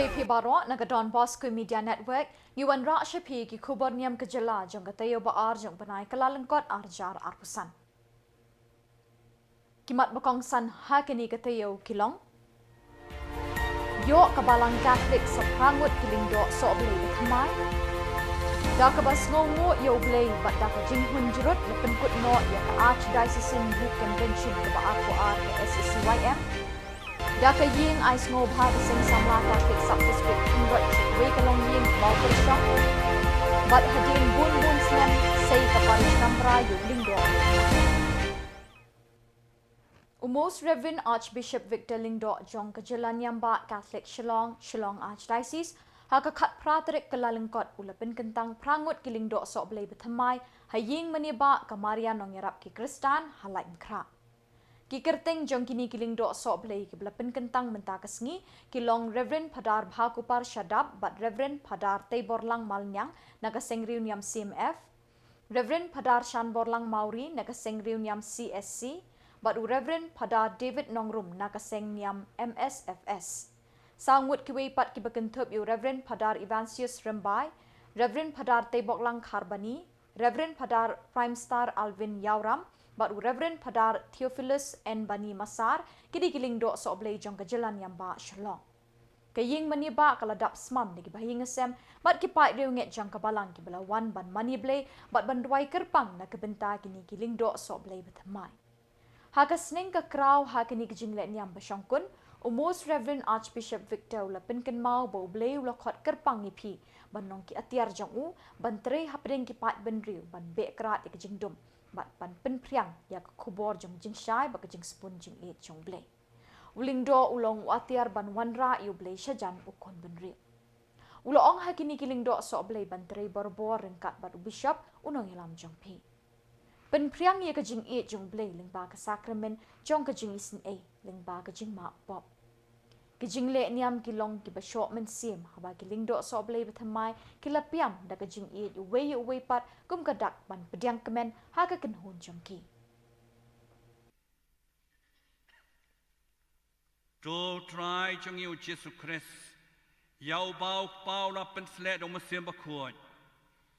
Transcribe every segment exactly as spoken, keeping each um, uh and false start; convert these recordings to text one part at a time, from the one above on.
Phi baroh na ka Don Bosco Media Network, ngi wanrah sha phi ki khubor niam ka jylla jong ka taïew ba ar jong u bnai Kyllalyngkot arhajar arphew san. Ki mat ba kongsan ha kine ki taïew ki long: Ïoh ka Balang Katholik sa phra ngut ki lyngdoh sohblei bathymmai. Da kaba sngewnguh ïa U Blei bad da ka jinghun jrut la pynkut noh ïa ka Archdiocesan Youth Convention kaba arphew ar ka S A C Y M. Da ka ïing ai sngewbha ka Seng Samla Katholik Sub District Khynroj sha kawei ka longïing ba u pyrshang. Bad hadien bun bun snem, sei ka Parish Nambrai ïa u lyngdoh. U Most Reverend Archbishop Victor Lyngdoh jong ka Jyllaniambah Katholik Shillong, Shillong Archdiocese, ha ka khatphra tarik Kyllalyngkot u la pynkyntang phra ngut ki lyngdoh sohblei bathymmai ha ïing mane bah ka Maria Nongïarap ki Khristan ha Laitumkhrah. Ki kyrteng jong kine ki lyngdoh sohblei kiba la pynkyntang mynta ka sngi ki long Reverend Phadar Bhakupar Shadap bad Reverend Phadar Teiborlang Malniang na ka Seng Riewniam C M F, Reverend Phadar Shanborlang Mawrie na ka Seng Riewniam C S C, bad u Reverend Phadar David Nongrum na ka Seng Niam M S F S. Saw ngut kiwei pat kiba kynthup ïa u Reverend Phadar Evansius Rymbai, Reverend Phadar Teiboklang Kharbani, Reverend Phadar Primestar Alvin Ïawram, bad u Reverend Phadar Theophilus N Bani Massar, ki dei ki lyngdoh sohblei jong ka Jyllaniambah Shillong. Ka ïing mane bah ka la dap smam da ki bahaïing hasem bad ki paid riewngeit jong ka Balang kiba la wan ban mane Blei bad ban duwai kyrpang na ka bynta kine ki lyngdoh sohblei bathymmai. Ha ka sneng ka kraw ha kane ka jingleh niam ba shongkun, u Most Reverend Archbishop Victor u la pynkynmaw ba U Blei u la khot kyrpang ïa phi ban long ki atiar jong u, ban trei hapdeng ki paid bynriew, ban beh krad ïa ka jingdum bad ban pynphriang ïa ka khubor jong jingshai bad ka jingsbun jingïeit jong U Blei. U lyngdoh u long u atiar ban wanrah ïa U Blei shajan u khun bynriew. U la ong ha kine ki lyngdoh sohblei ban trei barabor ryngkat bad u Bishop, u nongïalam jong phi. Pynphriang ïa ka jingïeit jong U Blei lyngba ka sakramen jong ka jingisynei lyngba ka jingmap pop. Ki jingleh niam ki long kiba shoh mynsiem haba ki lyngdoh sohblei bathymmai ki la pynïap da ka jingïeit uwei ïa uwei pat kum ka dak ban pdiang kmen ha ka kynhun jong ki. To U Trai jong ngi U Jisu Khrist, ïa uba U Kpa u la pynshlur da U Mynsiem Bakhuid,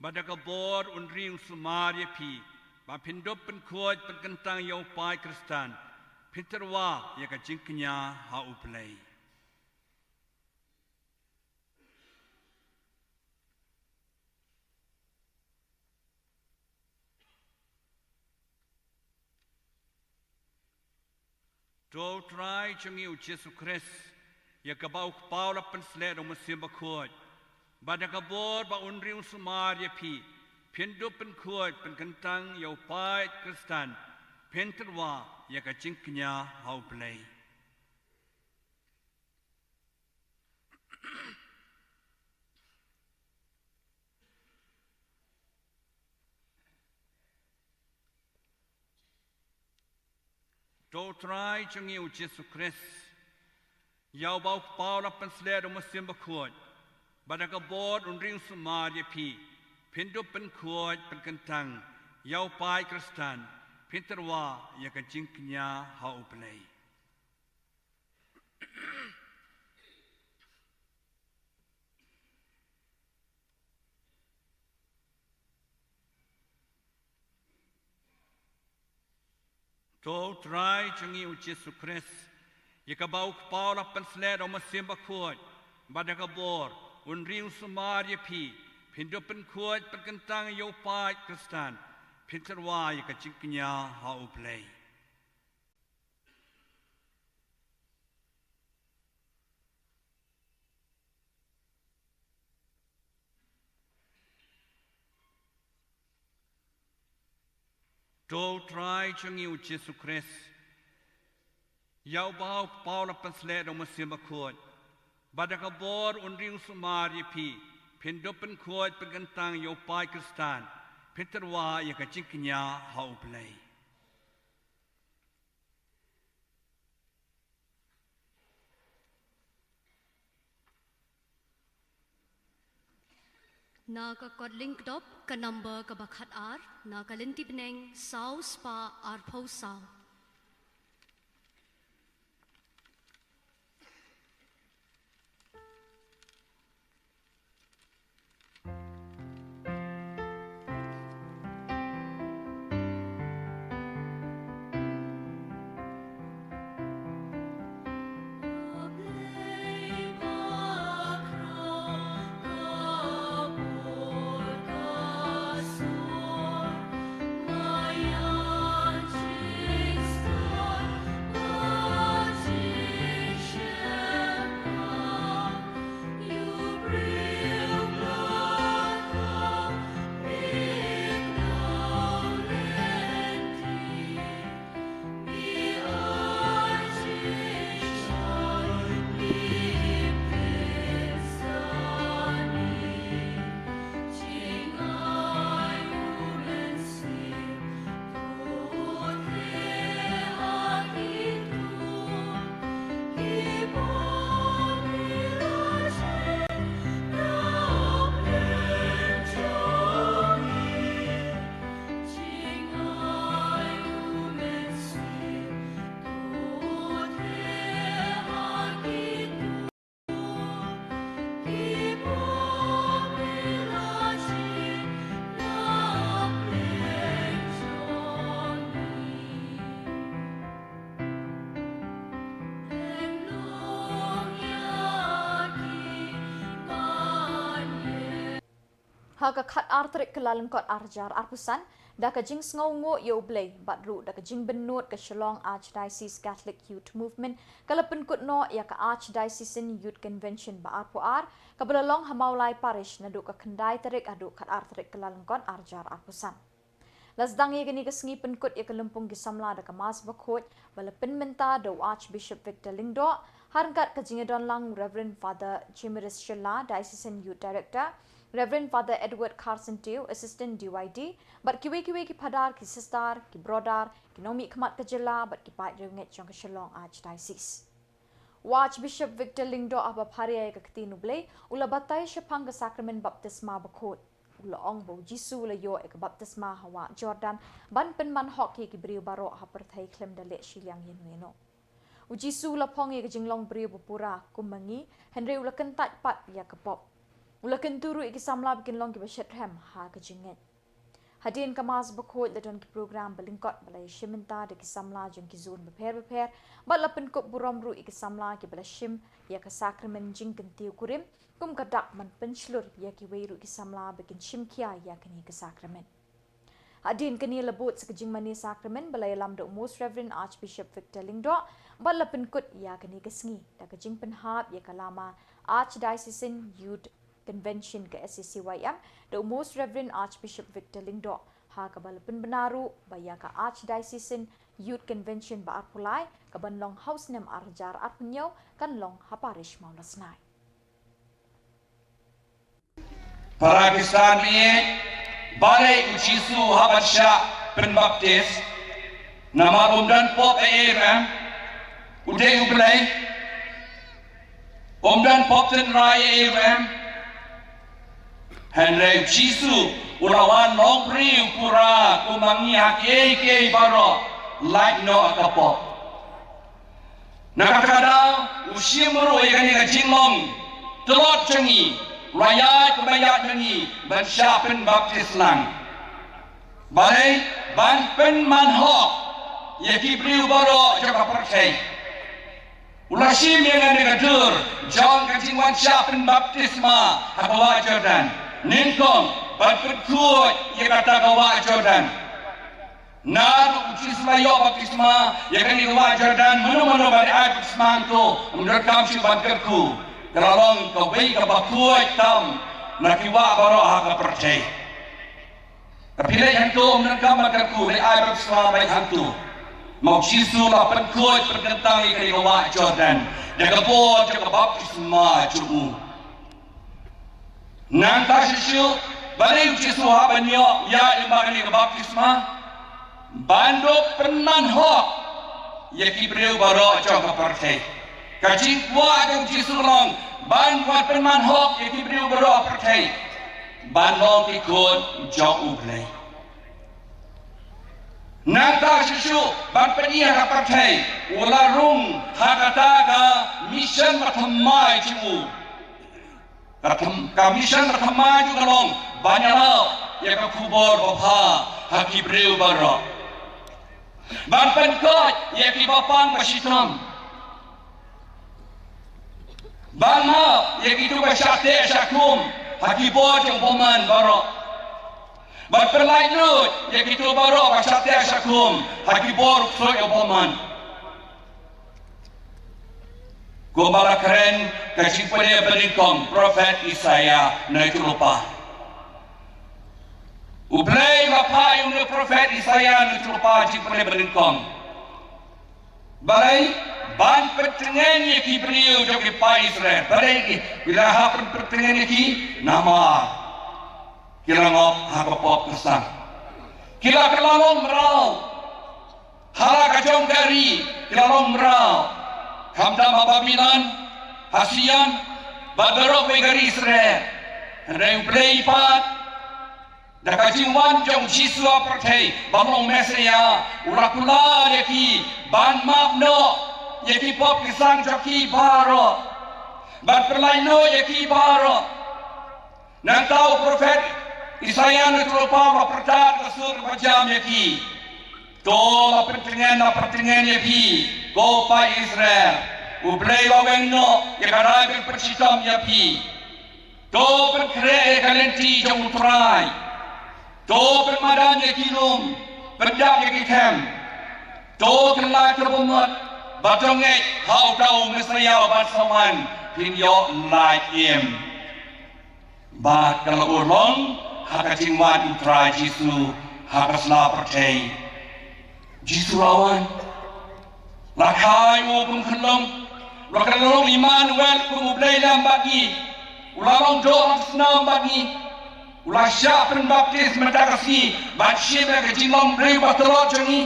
bad da ka bor un ri un sumar ïa phi ba phin dup pynkhuid pynkyntang ïa u paid Khristan, phin tyrwa ïa ka jingkñia ha U Blei. To U Trai jong ngi U Jisu Khrist, ïa kaba U Kpa u la pynshlur da U Mynsiem Bakhuid, bad da ka bor ba un ri un sumar ïa phi, phin dup pynkhuid pynkyntang ïa u paid Khristan, phin tyrwa ïa ka jingkñia ha U Blei. To U Trai jong ngi U Jisu Khrist, ïa uba U Kpa u la pynshlur da U Mynsiem Bakhuid, bad da ka bor un ri un sumar ïa phi, phin dup pynkhuid pynkyntang ïa u paid Khristan, phin tyrwa ïa ka jingkñia ha U Blei. To U Trai jong ngi U Jisu Khrist, ïa kaba U Kpa u la pynshlur da U Mynsiem Bakhuid, bad da ka bor un ri un sumar ïa phi, phin dup pynkhuid pynkyntang ïa u paid Khristan, phin tyrwa ïa ka jingkñia ha U Blei. To U Trai jong ngi U Jisu Khrist, ïa uba U Kpa u la pynshlur da U Mynsiem Bakhuid, bad da ka bor un ri un sumar ïa phi, phin dup pynkhuid pynkyntang ïa u paid Khristan, phin tyrwa ïa ka jingkñia ha U Blei. Na ka kot lyngkdop ka number kaba khatar, na ka lynti bneng saw spah arphew saw. Ha ka khatar tarik Kyllalyngkot arhajar arphew san, da ka jingsngewnguh ïa U Blei bad ruh da ka jingbynnud, ka Shillong Archdiocese Catholic Youth Movement ka la pynkut noh ïa ka Archdiocesan Youth Convention ba arphew ar, kaba la long ha Mawlai Parish naduh ka khyndai tarik haduh khatar tarik Kyllalyngkot arhajar arphew san. La sdang ïa kane ka sngi pynkut ïa ka lympung ki samla da ka Mass Bakhuid ba la pynmynta da u Archbishop Victor Lyngdoh, ha ryngkat ka jingïadon lang u Reverend Father Jimirus Shylla, Diocesan Youth Director, Reverend Father Edward Carson Tew, Assistant D Y D, bad kiwei kiwei ki phadar, ki sister, ki brother, ki nongmihkhmat ka jylla bad ki paid riewngeit jong ka Shillong Archdiocese. U Archbishop Victor Lyngdoh, haba pharia ïa ka ktien U Blei, u la batai shaphang ka sakramen baptisma bakhuid. U la ong ba U Jisu u la ïoh ïa ka baptisma ha wah Jordan ban pynman hok ïa ki briew baroh ha pyrthei khlem da leh shiliang ïano ïano. U Jisu u la phong ïa ka jinglong briew ba pura kum ma ngi, hynrei u la kyntait pat ïa ka pop. U la kyntu ruh ïa ki samla ba kin long kiba shitrhem ha ka jingngeit. Hadien ka Mass Bakhuid la don ki program ba lyngkot ba la ïashim bynta da ki samla jong ki zone bapher bapher, bad la pynkup burom ruh ïa ki samla kiba la shim ïa ka sakramen jingkyntiew kurim kum ka dak ban pynshlur ïa kiwei ruh ki samla ba kin shim khia ïa kane ka sakramen. Hadien kane la bud sa ka jingmane sakramen ba la ïalam da u Most Reverend Archbishop Victor Lyngdoh, bad la pynkut ïa kane ka sngi da ka jingpynhap ïa ka lama Archdiocesan Youth Convention ka S A C Y M da u Most Reverend Archbishop Victor Lyngdoh, ha kaba la pynbna ruh ba ïa ka Archdiocesan Youth Convention ba arphew lai, kaban long ha u snem arhajar arphew hynñiew, kan long ha Parish Mawlasnai. Para Khristan, balei U Jisu haba shah pynbaptis? Namar um don pop ei ei ruh em. U dei U Blei. Um don pop tynrai ei ei ruh em. Hynrei U Jisu u la wan long briew pura kum ma ngi ha kiei kiei baroh, lait noh ka pop. Na kata ka daw u shim ruh ïa kane ka jinglong tlot jong ngi, u la ïaid kumba ïaid ma ngi ban shah pynbaptis lang. Balei? Ban pynman hok ïa ki briew baroh jong ka pyrthei. U la shim ïa kane ka dur jong ka jingwan shah pynbaptisma ha ka wah Jordan. Nyngkong ban pynkhuid ïa kata ka wah Jordan. Naduh U Jisu u la ïoh baptisma ïa kane ka wah Jordan, mano mano ba dei ai baptisma hangto, um donkam shuh ban kyrkhu. Ka la long kawei kaba khuid tam na ki wah baroh ha ka pyrthei. Ka phi leit hangto, um donkam ban kyrkhu, dei ai baptisma beit hangto. Ma U Jisu u la pynkhuid pynkyntang ïa kane ka wah Jordan da ka bor jong ka baptisma jong u. Nangta shuh shuh, balei U Jisu hap ban ïoh ïa kane ka baptisma? Ban da pynman hok ïa ki briew baroh jong ka pyrthei. Ka jingkwah jong U Jisu ka long ban wan pynman hok ïa ki briew baroh pyrthei, ban long ki khun jong U Blei. Nangta shuh shuh ban pyni ha ka pyrthei, u la rung ha kata ka mission ba thymmai jong u. Ka thymmai, ka mission ka thymmai jong u ka long ban ïalap ïa ka khubor babha ha ki briew baroh. Ban pynkhuid ïa ki bapang bashitom. Ban map ïa kito ba shah teh shah khum ha ki bor jong u bymman baroh. Ban pynlait luid ïa kito baroh ba shah teh shah khum ha ki bor u ksuid u bymman. Kumba la kren ka jingpule banyngkong, Prophet Isaiah na ki lypa. U Blei u la phah ïa u Prophet Isaiah na ki lypa jingpule banyngkong. Balei? Ban pyntngen ïa ki briew jong ki paid Israel. Balei ki, ki la hap pyntngen ïa ki? Namar ki la ngop ha ka pop ka sang. Ki la kylla long mraw. Ha la ka jong ka ri ki la long mraw. Khamtam ha Babilon, ha Sion, bad baroh kawei ka ri Israel. Hynrei U Blei pat, da ka jingwan jong U Jisu ha pyrthei ban long Messaïah, u la kular ïa ki ban map noh ïa ki pop ki sang jong ki baroh, ban pynlait luid ïa ki baroh. Nangta u Prophet Isaiah na ki lypa u la pyrta ka sur ba jam ïa ki. To la pyntngen, la pyntngen ïa phi, ko paid Israel. U Blei u la weng noh ïa ka rai ban pynshitom ïa phi. To pynkhreh ïa ka lynti jong U Trai. To pynmadan ïa ki lum, pyndap ïa ki them. To kylla ïa ka bamut bad to ngeit ha uta u Messaïah uba sa wan, phin ïoh lait im. Bad ka la urlong ha ka jingwan U Trai Jisu ha ka sla pyrthei. Jisu la wan, la kha ïa u kum u khunlung, la kha long Immanuel, kum U Blei lem bad ngi. U la long doh lang snem bad ngi. U la shah pynbaptis mynta ka sngi bad shim ïa ka jinglong briew ba tlot jong ngi.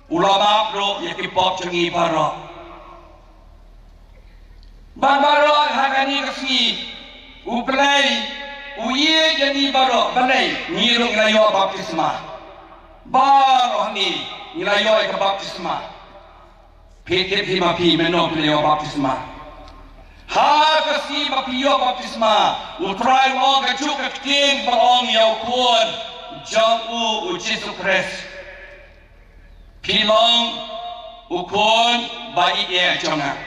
U la map ruh ïa ki pop jong ngi baroh. Bad baroh ha kane ka sngi U Blei u ïeit ïa ngi baroh, balei? Ngi ruh ngi la ïoh baptisma. Baroh hangne ngi la ïoh ïa ka baptisma. Phi tip hi ma phi, mynno phi la ïoh baptisma? Ha ka sngi ba phi ïoh baptisma, U Trai u ong, kajuh ka ktien ba ong ïa U Khun jong u, U Jisu Khrist. Phi long U Khun ba ïeit jong nga.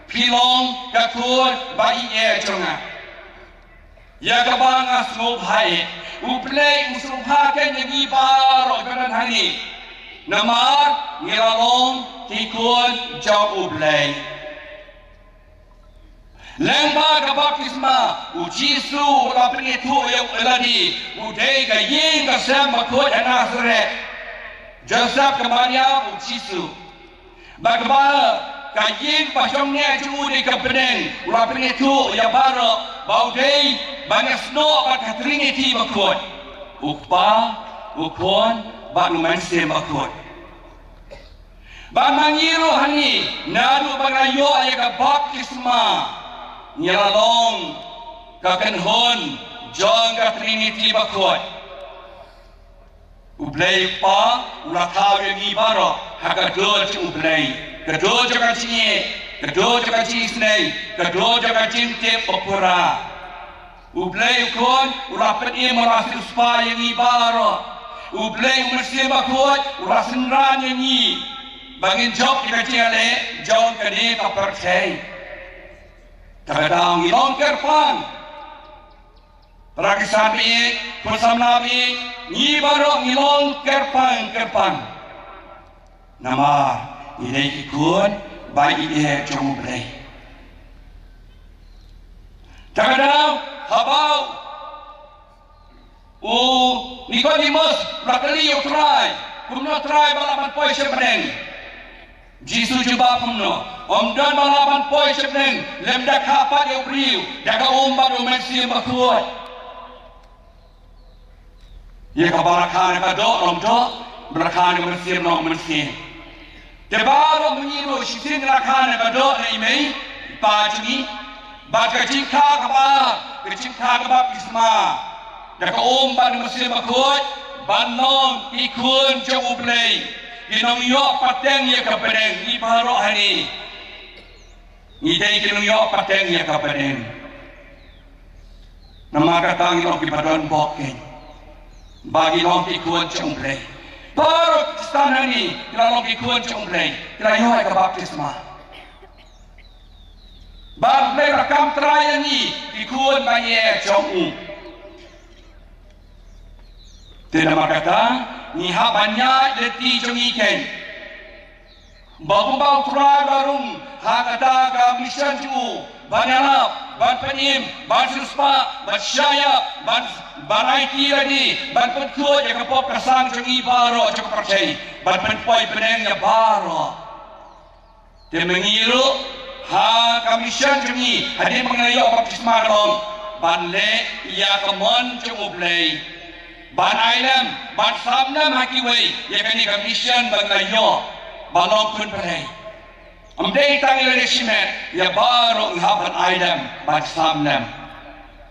Phi long ka Khun ba ïeit jong nga. Ïa kaba nga sngewbha, U Blei u sngewbha keiñ ïa ngi baroh kiba don hangne. Namar ngi la long ki khun jong U Blei. Lyngba ka baptisma, U Jisu u la pynithuh ïa u lade, u dei ka ïing ka sem bakhuid ha Nasaret. Joseph ka Mariam, U Jisu. Bad kaba ka ïing ba shong neh jong u dei ka bneng, u la pynithuh ïa baroh ba u dei ban ïasnoh bad ka Trinity bakhuid. U Kpa, U Khun, bad U Mynsiem Bakhuid. Bad ma ngi ruh hangne, naduh ba ngi la ïoh ïa ka baptisma, ngi la long ka kynhun jong ka Trinity bakhuid. U Blei Kpa u la thaw ïa ngi baroh ha ka dur jong U Blei, ka dur jong ka jingïeit, ka dur jong ka jingisynei, ka dur jong ka jingtip bapura. U Blei U Khun u la pynim, u la siewspah ïa ngi baroh. U Blei U Mynsiem Bakhuid u la synran ïa ngi ba ngin jop ïa ka jingïaleh jong kane ka pyrthei. Te ka daw ngi long kyrpang. Para ki samla, para ki samla, ngi baroh ngi long kyrpang, kyrpang. Namar ngi dei ki khun ba ïeit jong U Blei. Te ka daw haba u Nikodimos u la kylli ïa U Trai, kumno Trai ba lah ban poi sha bneng? Jisu jubab kumno? Ym don ba lah ban poi sha bneng lymda kha pat ïa u briew da ka um bad U Mynsiem Bakhuid. Ïa kaba la kha na ka doh long doh, ba la kha na ka mynsiem long mynsiem. Te baroh ma ngi ruh shisien la kha na ka doh na i mei i pa jong ngi. Bad ka jingkha kaba, ka jingkha ka baptisma da ka um bad U Mynsiem Bakhuid, ban long ki khun jong U Blei, ki nongïoh pateng ïa ka bneng. Ngi baroh hangne ngi dei ki nongïoh pateng ïa ka bneng. Namar kata ngi long kiba don bok keiñ ba ngi long ki khun jong U Blei. Baroh ki Khristan hangne ki la long ki khun jong U Blei, ki la ïoh ïa ka baptisma. Bad U Blei u la kam trai ïa ngi ki khun ba ïeit jong u. Te namar kata ngi hap ban ïaid lynti jong ngi keiñ. Ba kumba U Trai u la rung ha kata ka mission jong u, ban ïarap, ban pynim, ban siewspah, ban shah ïap, ban, ban aiti lade, ban pynkhuid ïa ka pop ka sang jong ngi baroh jong ka pyrthei, ban pynpoi bneng ïa baroh. Te ma ngi ruh ha ka mission jong ngi hadien ba ngi la ïoh baptisma ka long ban leh ïa ka mon jong U Blei. Ban ai lem, ban sam lem ha kiwei ïa kane ka mission ba ngi la ïoh ban long khun pyrthei. Ym dei tang ïa lade shimet, ïa baroh ngi hap ban ai lem, ban sam lem.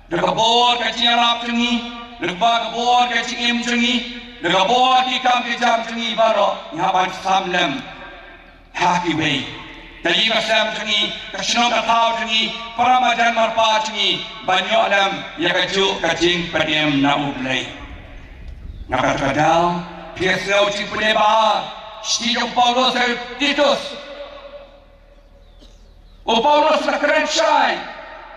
Da ka bor ka jingïarap jong ngi, da ka bor ka jingim jong ngi, da ka bor ki kam ki jam jong ngi baroh ngi hap ban sam lem ha kiwei. Ka ïing ka sem jong ngi, ka shnong ka thaw jong ngi, para marjan marpa jong ngi, ban ïoh lem ïa kajuh ka jingpynim na U Blei. Na kata ka daw phi ïohsngew jingpule ba ar shithi jong u Paulus ha u Titus. U Paulus u la kren shai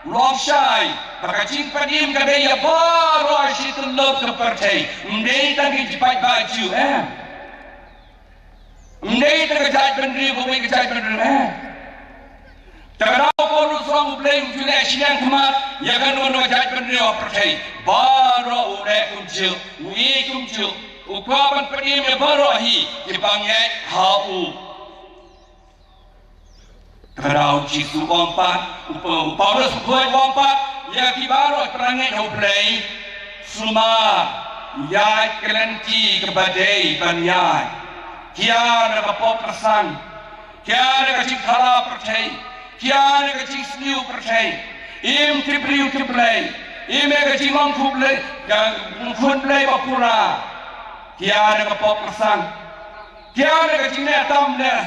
Lok shai ba ka jingpynim ka dei ïa baroh shi tyllup ka pyrthei. Ym dei tang ki paidbah Jiw, eh. Ym dei tang ka jaitbynriew, ka wei ka jaitbynriew, eh. Te ka daw ba u Trai U Blei u ju leh shiliang khmat ïa kano kano ka jaitbynriew ha pyrthei. Baroh u leh kumjuh, u ïeit kumjuh, u kwah ban pynim ïa baroh hi kiba ngeit ha u. Te ka daw u Jisu u ong pat, u Pa-, u Paulus u ong pat ïa ki baroh kiba ngeit ha U Blei, sumar, ïaid ka lynti kaba dei ban ïaid. Kiar na ka pop ka sang, kiar na ka jingkhlaiñ pyrthei, kiar na ka jingsniew pyrthei. Im tip briew tip Blei, im ïa ka jinglong khublei, ka khun Blei ba pura. Kiar na ka pop ka sang, kiar na ka jingleh tam leh,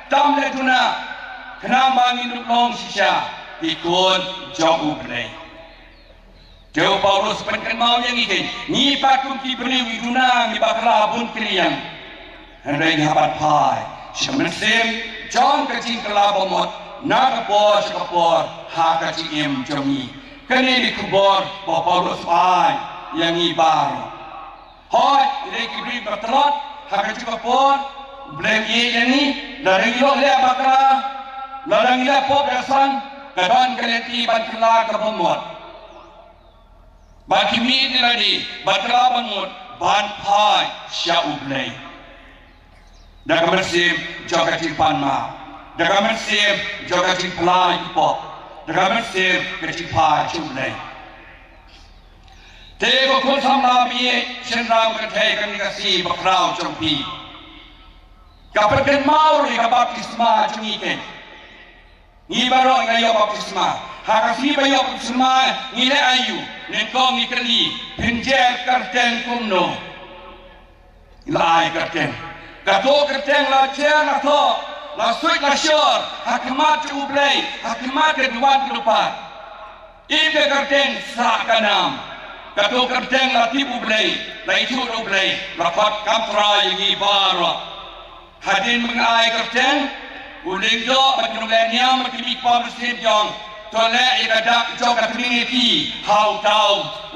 tam leh duna, khnang ba ngin ïoh long shisha ki khun jong U Blei. Te u Paulus u pynkynmaw ïa ngi, ngi pat kum ki briew ngi duna, ngi bakla bun kriang. Hynrei ngi hap ban phai sha mynsiem jong ka jingkylla bamut na ka por sha ka por ha ka jingim jong ngi. Kane ka khubor ba u Paulus u ai ïa ngi baroh. Hooid, ngi dei ki briew ba tlot ha kajuh ka por. U Blei u ïeit ïa ngi, lada ngi ïoh leh bakla, lada ngi leh pop leh sang, ka don ka lynti ban kylla kaba mut. Ba khmih ïa lade, ban kylla ban mut, ban phai sha U Blei. Da ka mynsiem jong ka jingpan map, da ka mynsiem jong ka jingpyllait pop, da ka mynsiem ka jingphai sha U Blei. Te ko khun samla baieit, shynrang ba kynthei, kane ka sngi bakhraw jong phi ka pynkynmaw ruh ïa ka baptisma jong ngi keiñ. Ngi baroh ngi la ïoh baptisma. Ha ka sngi ba ïoh baptisma ngi leh aïu? Nyngkong ngi kylli, phin jer kyrteng kumno? La ai kyrteng. Kato kyrteng la jer la thoh, la suid la shor ha khmat jong U Blei, ha khmat ka duwan ka dupat. Im ka kyrteng sah ka nam. Kato kyrteng la tip U Blei, la ithuh U Blei, la khot kam trai ïa ngi baroh. Hadien ba nga ai kyrteng, u lyngdoh bad ki nongleh niam bad ki mih ki pom mynsiem jong, to leh ïa ka dak jong ka Trinity ha uta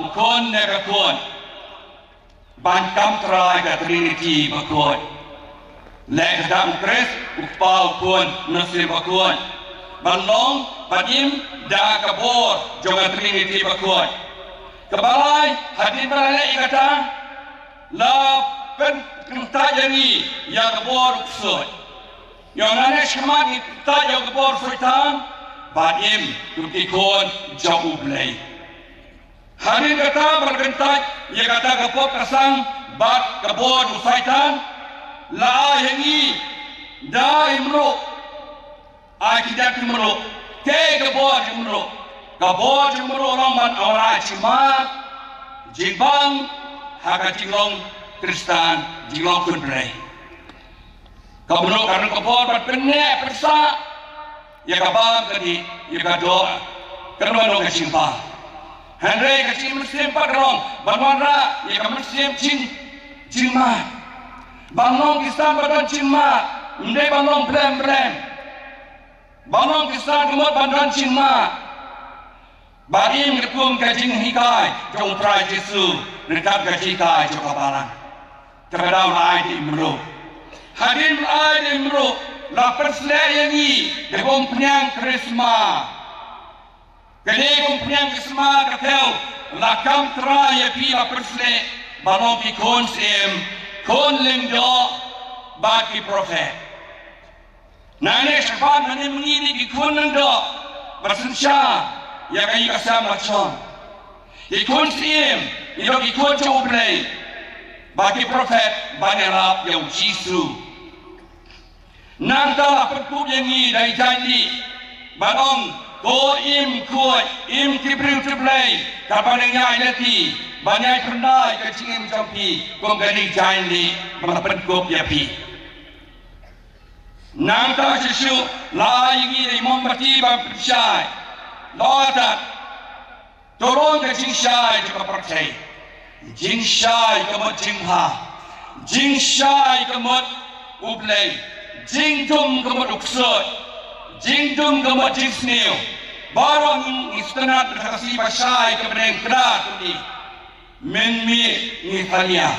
u khun ne ka khun. Ban kam trai ka Trinity bakhuid. Leh ka dak u Khrist, u Kpa, u Khun, u Mynsiem Bakhuid. Ban long, ban im da ka bor jong ka Trinity bakhuid. Kaba lai, hadien ba la leh ïa kata, la pynkyntait ïa ngi ïa ka bor u ksuid. Ïa nga ne shakhmat ngi kyntait ïa ka bor Soitan, ban im kum ki khun jong U Blei. Hadien kata ba la kyntait ïa kata ka pop ka sang bad ka bor u Soitan, la ai ha ngi da i mluh. Ai ki dak ki mluh. Kaei ka bor jong mluh? Ka bor jong mluh long ban wanrah jingmad, jingbang ha ka jinglong Khristan, jinglong khun Blei. Ka mluh ka long ka bor ban pynneh pynsah ïa ka bam ka dih, ïa ka doh, kano kano ka jingbam. Hynrei ka jingmynsiem pat ka long ban wanrah ïa ka mynsiem jing, jingmad. Ban long Khristan ba don jingmad, ym dei ban long blem blem. Ban long Khristan ka mut ban don jingmad. Ban im katkum ka jinghikai jong u Trai Jisu ryngkat ka jinghikai jong ka Balang. Te ka daw la ai da i mluh. Hadien ba la ai da i mluh, la pynsleh ïa ngi da ka umphniang Krismas. Kane ka umphniang Krismas ka thew, la kam trai ïa phi, la pynsleh ban long ki khun syiem, khun lyngdoh bad ki prophet. Nangne shakhmat, nangne mynmiet ngi dei ki khun lyngdoh ba synshar ïa ka ïing ka sem la jong. Ki khun syiem, ngi dei ki khun jong U Blei, bad ki prophet ban ïarap ïa u Jisu. Nangta la pynkup ïa ngi da i jaiñlih ban ong, ko im khuid, im tip briew tip Blei, katba nang ïaid lynti, ban ïaid pynda ïa ka jingim jong phi kum kane ka jaiñlih ba la pynkup ïa phi. Nangta shuh shuh la ai ïa ngi da i mombati ban pynshai. Lada to long ka jingshai jong ka pyrthei, jingshai ka mut jingbha, jingshai ka mut U Blei, jingdum ka mut u ksuid, jingdum ka mut jingsniew. Baroh ngi sngewtynnat ka Khasi ba shai ka bneng kdar kumne. Mynmiet ngi thalia,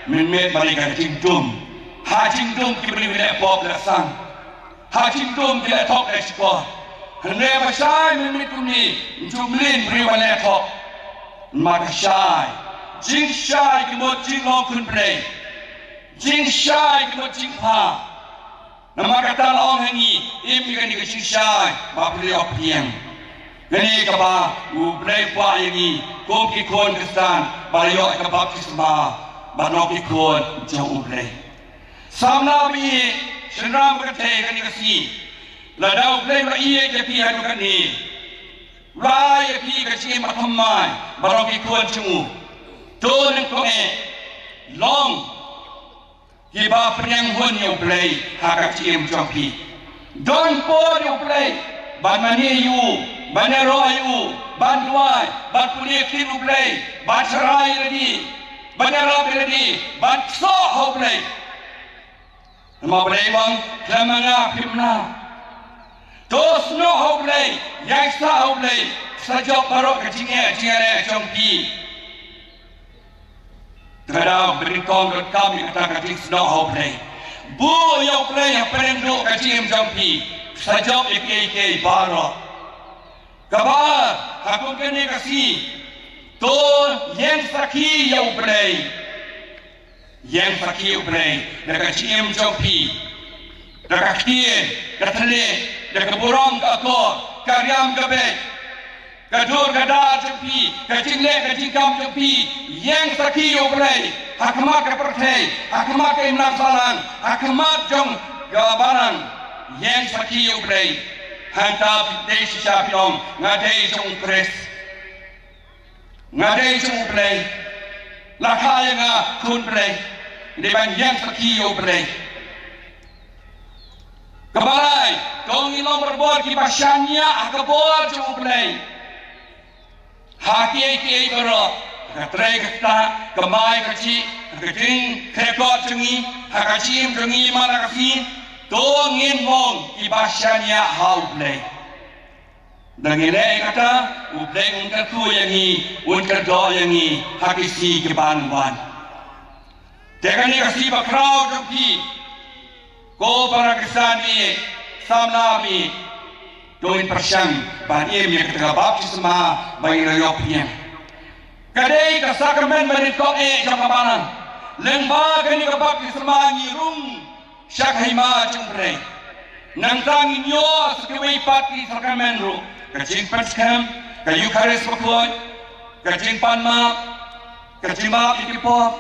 mynmiet ba dei ka jingdum. Ha jingdum ki briew leh pop leh sang. Ha jingdum ki leh thok leh shkor. Hynrei ba shai mynmiet kumne, ym ju mlien briew ba leh thok. Namar ka shai. Jingshai ki mut jinglong khun Blei. Jingshai ki mut jingpha. Namar kata la ong ha ngi, im ïa kane ka jingshai ba phi ïoh pdiang. Kane kaba U Blei u kwah ïa ngi kum ki khun Khristan ba la ïoh ka baptisma ba long ki khun jong U Blei. Samla baieit, shynrang ba kynthei kane ka sngi, lada U Blei u la ïeit ïa phi haduh katne, u la ai ïa phi ka jingim bathymmai ba long ki khun jong u, to nyngkong eh long kiba pynïaid hun ïa U Blei ha ka jingim jong phi. Don por ïa U Blei ban mane ïa u, ban ïaroh ïa u, ban duwai, ban pule ktien U Blei, ban sharai ïa lade, ban ïarap ïa lade, ban ksoh ha U Blei. Namar U Blei u ong, khlem ma nga phim lah. To snoh ha U Blei, ïaid sah ha U Blei, sa jop baroh ka jingeh jingeh jong phi. Te ka dei ba nyngkong donkam ïa kata ka jingsnoh ha U Blei. Buh ïa U Blei hapdeng duh ka jingim jong phi. Sa jop ïa kiei kiei baroh. Kaba ar, ha kum kane ka sngi, to ïeng sakhi ïa U Blei. Ïeng sakhi ïa U Blei da ka jingim jong phi. Da ka ktien, ka thylliej, da ka burom ka akor, ka riam ka beit, ka dur ka dar jong phi, ka jingleh ka jingkam jong phi, ïeng sakhi ïa U Blei ha khmat ka pyrthei, ha khmat ka imlang sahlang, ha khmat jong ka balang, ïeng sakhi ïa U Blei. Hangta phi dei shisha phi ong, nga dei jong U Khrist. Nga dei jong U Blei. La kha ïa nga khun Blei. Dei ban ïeng sakhi ïa U Blei. Kaba lai, to ngin long barabor kiba shaniah ha ka bor jong U Blei. Ha kiei kiei baroh, ha ka trei ka ktah, ka mai ka jih, ha ka jingkyrkhu jong ngi, ha ka jingim jong ngi man la ka sngi, to ngin long kiba shaniah ha U Blei. Da ngi leh ïa kata, U Blei un kyrkhu ïa ngi, un kyrdoh ïa ngi ha ki sngi ki ban wan. Te kane ka sngi bakhraw jong phi, ko para Khristan baieit, samla baieit, to ngin pyrshang ban im ïa kata ka baptisma ba ngi la ïoh pdiang. Ka dei ka sakramen ba nyngkong eh jong ka balang. Lyngba kane ka baptisma ngi rung sha ka hima jong U Blei. Nangta ngin ïoh sa kiwei pat ki sakramen ruh, ka jingpynskhem, ka Eukharist bakhuid, ka jingpan map, ka jingmap ïa ki pop,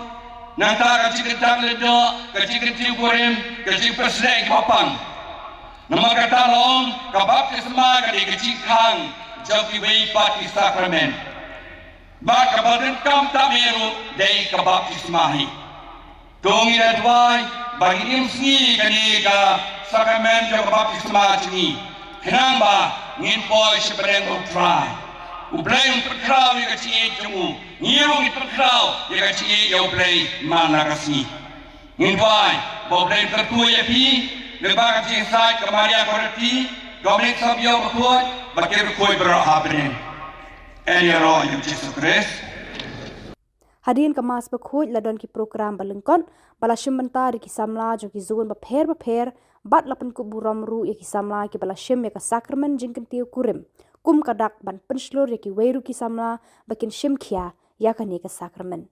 nangta ka jingkyntang lyngdoh, ka jingkyntiew kurim, ka jingpynshlur ïa ki bapang. Namar kata la ong, ka baptisma ka dei ka jingkhang jong kiwei pat ki sakramen. Bad kaba donkam tam eh ruh dei ka baptisma hi. To ngin ïa duwai ba ngin im sngi kane ka sakramen jong ka baptisma jong ngi. Khnang ba ngin poi sha bneng U Trai. U Blei un pynkhraw ïa ka jingïeit jong u. Ngi ruh ngin pynkhraw ïa ka jingïeit ïa U Blei man la ka sngi. Ngin duwai ba U Blei un kyrkhu ïa phi lyngba ka jingïasaid ka Maria Goretti, Dominic Savio bakhuid, bad ki riewkhuid baroh ha bneng. Ïaroh ïa U Jisu Khrist. Hadien ka Mass bakhuid la don ki program ba lyngkot ba la shim bynta da ki samla jong ki zone bapher bapher, bad la pynkup burom ruh ïa ki samla kiba la shim ïa ka sakramen jingkyntiew kurim kum ka dak ban pynshlur ïa kiwei ruh ki samla ba kin shim khia ïa kane ka sakramen.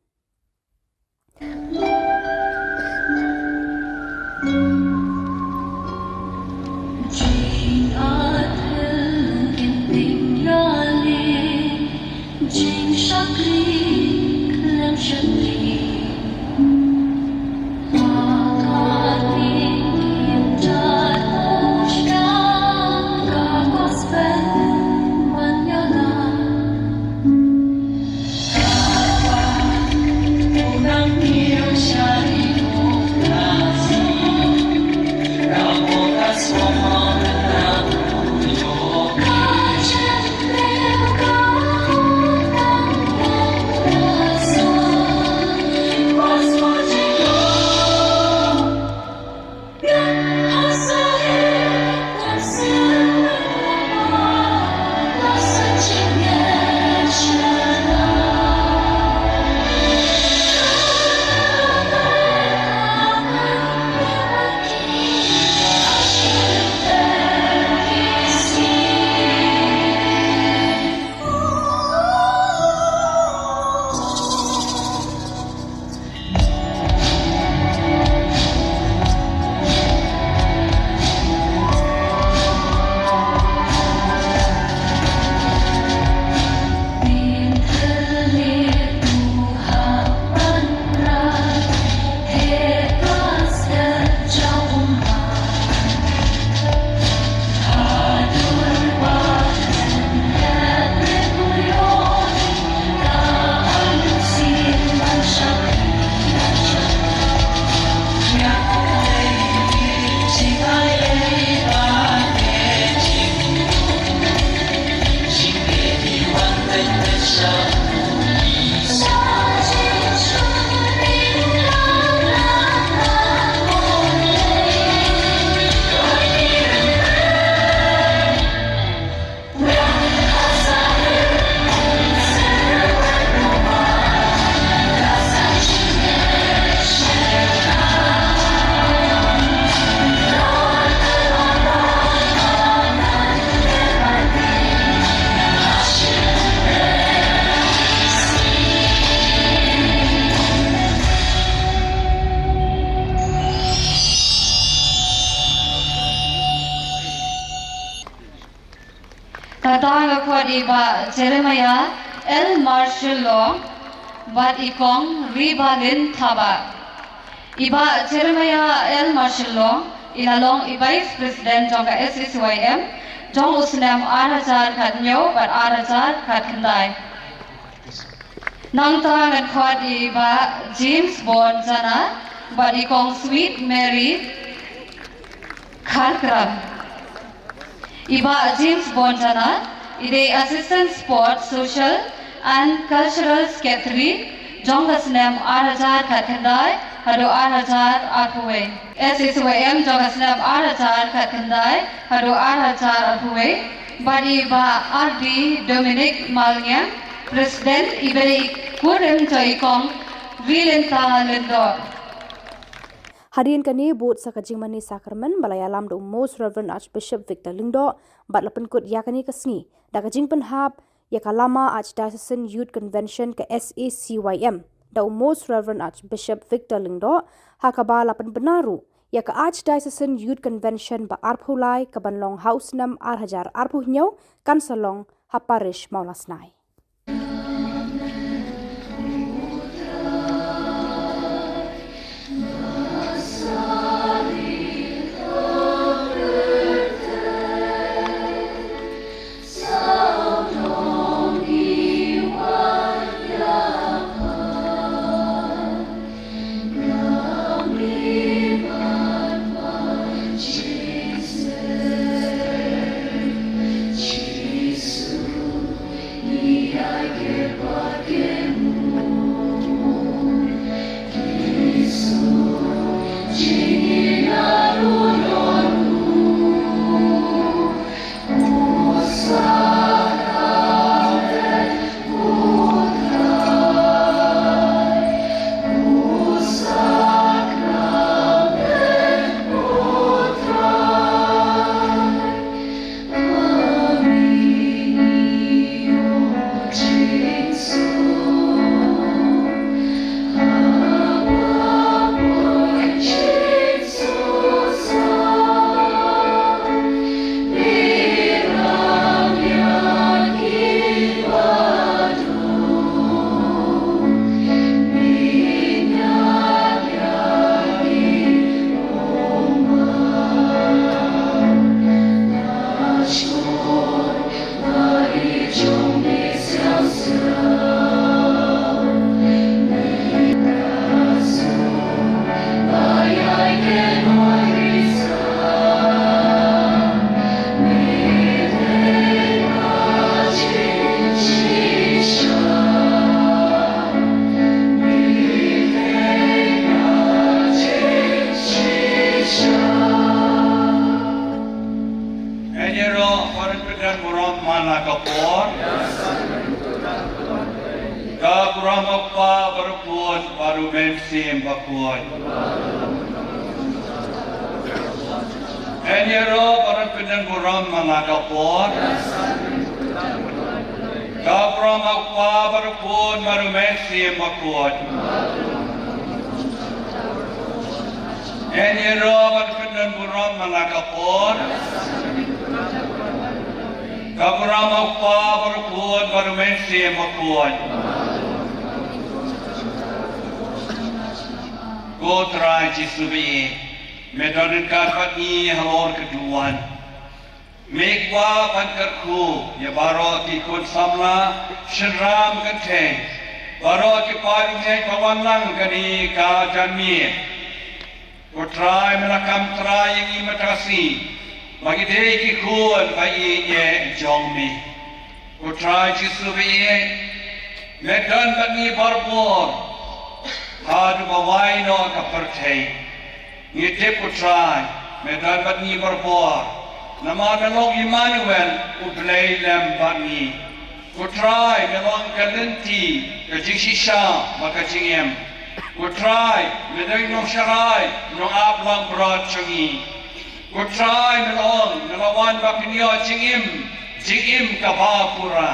I Bah Jeremiah L Marshall Long bad i Kong Ribalin Thabah. I Bah Jeremiah L Marshall Long i la long i Vice President jong ka S A C Y M jong u snem ar hajar khathynñiew bad ar hajar khatkhyndai. Nangta ngan khot i Bah James Bon Jana bad i Kong Sweet Mary Kharkram. I Bah James Bon Jana i dei Assistant Sport, Social and Cultural Secretary jong ka snem ar hajar khatkhyndai haduh ar hajar arphew wei. S A C Y M jong ka snem ar hajar khatkhyndai haduh ar hajar arphew wei. Bad i Bah R D Dominic Malngiang, President, iba dei i kurim jong i Kong Rilinta Lyngdoh. Hadien kane bud sa ka jingmane sakramen ba la ïalam da u Most Reverend Archbishop Victor Lyngdoh, bad la pynkut ïa kane ka sngi da ka jingpynhap ïa ka Lama Archdiocesan Youth Convention ka S A C Y M da u Most Reverend Archbishop Victor Lyngdoh, ha kaba la pynbna ruh ïa ka Archdiocesan Youth Convention ba arphew lai kaban long ha u snem ar hajar arphew hynñiew, kan sa long ha Parish Mawlasnai. Ngan ïaroh ban pyndonkam burom man la ka por. Ka burom u Kpa bad u Khun bad u Mynsiem Bakhuid. Ngan ïaroh ban pyndonkam burom man la ka por. Ka burom u Kpa bad u Khun bad u Mynsiem Bakhuid. Ngan ïaroh ban pyndonkam burom man la ka por. Ka burom u Kpa bad u Khun bad u Mynsiem Bakhuid. Ko Trai Jisu ba ïeit, me don ryngkat bad ngi halor ka duwan. Me kwah ban kyrkhu ïa baroh ki khun samla, shynrang kynthei, baroh ki paid bangeit ba wan lang kane ka janmiet. Ko Trai, me la kam trai ïa ngi mynta ka sngi ba ngi dei ki khun ba ïeit jong me. Ko Trai Jisu ba ïeit, me don bad ngi barabor haduh ba wai noh ka pyrthei. Ngi tip, ko Trai, me don bad ngi barabor, namar me long Immanuel, U Blei lem bad ngi. Ko Trai, me long ka lynti, ka jingshisha bad ka jingim. Ko Trai, me dei u nongsharai, u nongap langbrot jong ngi. Ko Trai, me long, me la wan ban pynïoh jingim, jingim kaba pura.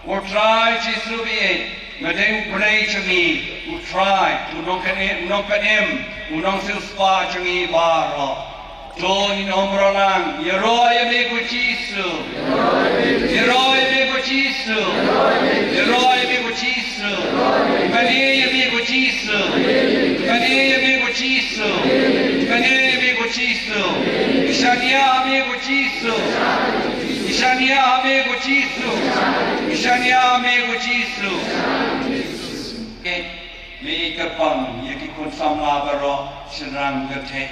Ko Trai Jisu ba ïeit, me dei U Blei jong ngi, ko Trai, u nongpynim, u nongpynim, u nongsiewspah jong ngi baroh. To ngin ym ïaroh lang, ïaroh ïa me ko Jisu. Ïaroh ïa me ko Ïa me ko Jisu. Ke me kyrpang ïa ki khun samla baroh shynrang kynthei.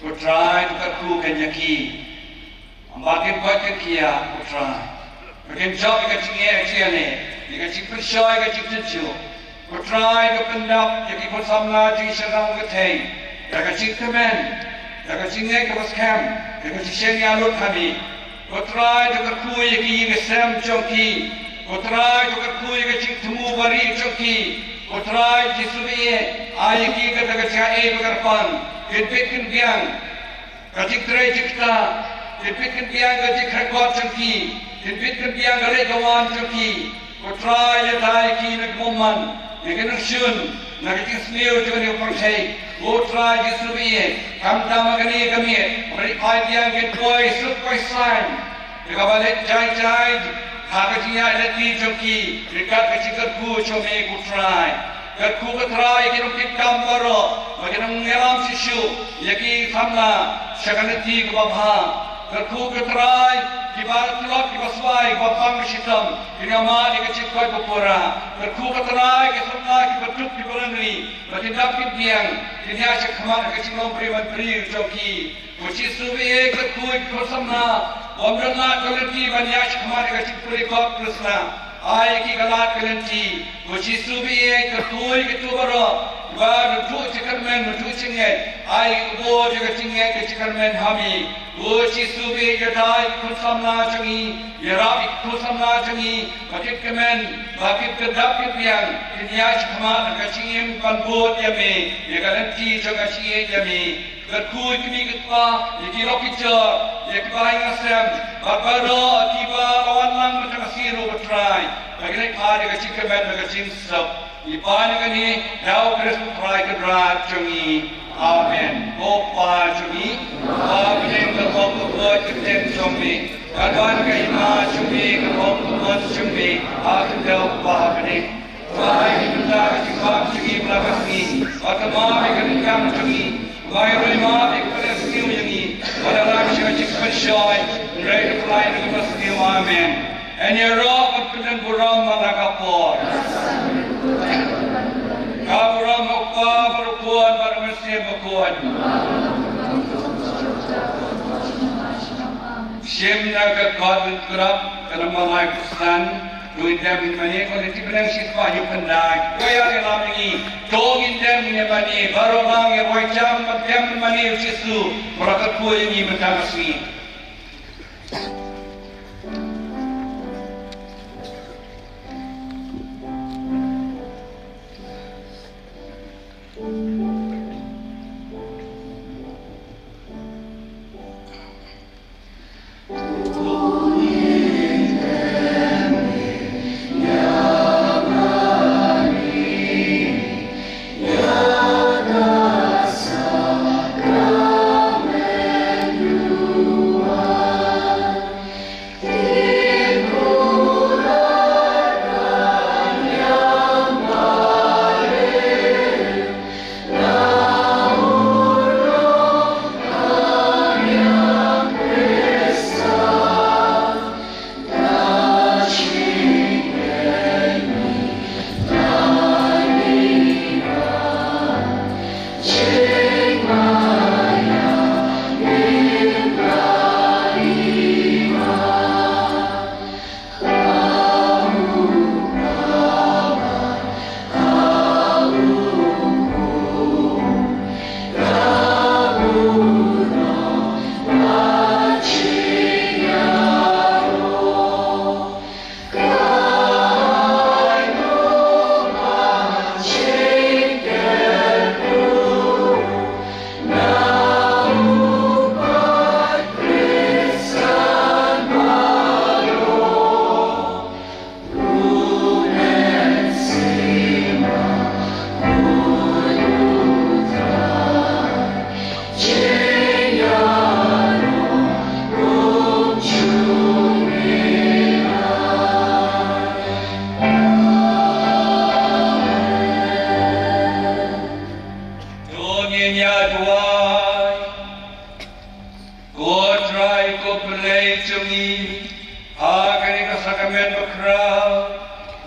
Ko Trai to kyrkhu kein ïa ki. Ym ba kin koit kin khiah ko Trai. Ba kin jop ïa ka jingeh jingïaleh, ïa ka jingpynshoi ïa ka jingtynjuh. Ko Trai to pyndap ïa ki khun samla jong ngi shynrang kynthei da ka jingkmen, da ka jingngeit kaba skhem, da ka jingshaniah lut ha me. Ko Trai to kyrkhu ïa ki ïing ki sem jong ki. Ko Trai to kyrkhu ïa ka jingthmu barieh jong ki. Ko Trai Jisu ba ïeit, ai ïa ki kata ka jingaiei ba kyrpang, kin bit kin biang ka jingtrei jingktah, kin bit kin biang ka jingkyrkhu jong ki, kin bit kin biang ka leit ka wan jong ki. Ko Trai ïada ïa ki na ka bymman, na ka nongshun, na ka jingsniew jong kane ka pyrthei. Ko Trai Jisu ba ïeit, khamtam ha kane ka miet, ba dei phai biang kin poi suk poi saiñ. Ïa kaba leit jai jai ha ka jingïaid lynti jong ki ryngkat ka jingkyrkhu jong me ko Trai. Kyrkhu ko Trai ïa ki nongtrei kam baroh ba kin nang ïalam shisha ïa ki samla sha ka lynti kaba bha. Kyrkhu ko Trai kiba tlot kiba swai kiba pang shitom kin ïamad ïa ka jingkoit ba pura. Kyrkhu ko Trai ki samla kiba duk kiba rangli ba kin dap kin biang kin ïaid shakhmat ha ka jinglong briew man briew jong ki. Ko Jisu ba ïeit, kyrkhu ïa ki khun samla bym don lad ka lynti ban ïaid shakhmat ïa ka jingpule kot pule snam. Ai ïa ki ka lad ka lynti. Ko Jisu ba ïeit, kyrkhu ïa kito baroh ba don duh jingkyrmen don duh jingngeit. Ai ïa ki ka bor jong ka jingngeit ka jingkyrmen ha me. Ko Jisu ba ïeit, ïada ïa ki khun samla jong ngi, ïarap ïa ki khun samla jong ngi ba kin kmen, ba kin kyndap kin biang, kin ïaid shakhmat ha ka jingim ban bud ïa me ïa ka lynti jong ka jingïeit ïa me. Kyrkhu ïa ki kmie ki kpa, ïa ki lok ki jor, ïa ki bahaïing hasem bad baroh kiba la wan lang mynta ka sngi ruh ko Trai, ba kin leit phai da ka jingkmen bad ka jingsuk. Ngi pan ïa kane da u Khrist u Trai Kynrad jong ngi. Amen. Ko Kpa jong ngi ba ha bneng, ka long ka kyrteng jong me, ka don ka hima jong me, ka long ka mon jong me ha ka khyndew kumba ha bneng. Trai, ngi pynbna ïa ka jingpang jong ngi mynta ka sngi, bad kynmaw ïa ka ryngkang jong ngi, kumba ngi ruh ngi kynmaw ïa kiba la sniew ïa ngi, wat la ïa ka jingpynshoi, hynrei to pynlait ïa ngi na ka sniew. Amen. Ngin ïaroh ban pyndon burom man la ka por. Ka burom ha u Kpa bad u Khun bad u Mynsiem Bakhuid. Shim na ka kot Baibl, ka namba lai phew san. To ngin dem ngin mane, ko lynti bneng shi spah hynñiew phew khyndai. Ko ïalam ïa ngi. To ngin dem ngin mane. Baroh ngi rwai jam ban dem ngin mane ïa u Jisu ba la kyrkhu ïa ngi mynta ka sngi.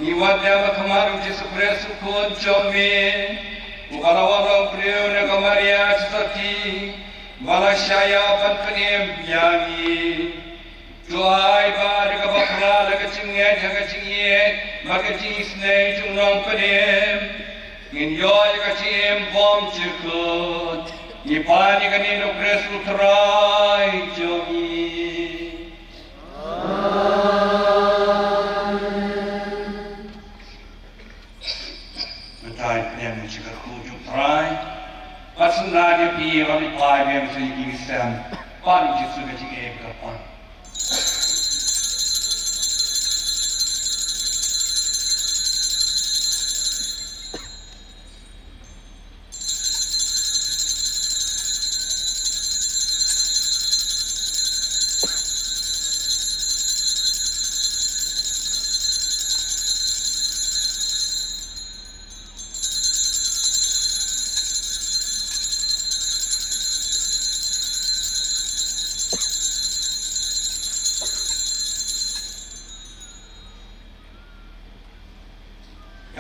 Ngi wad ïa ka khmat u Jisu Khrist u Khun jong me, uba la wanrah briew na ka Maria Joseph, ba la shah ïa u ban pynim ïa ngi. To ai ba da kaba phla la ka jingngeit ha ka jingïeit bad ka jingisynei jong u Nongpynim, ngin ïoh ïa ka jingim bymjukut. Ngi pan ïa kane na u Khrist u Trai jong ngi. Mynta ngin pdiang ïa ka kyrkhu jong u Trai. Bad sa ngin ïa phi, ba ngin pdiang ïa ka jingïaseng. Ban ïa ka jingïaseng ka pan.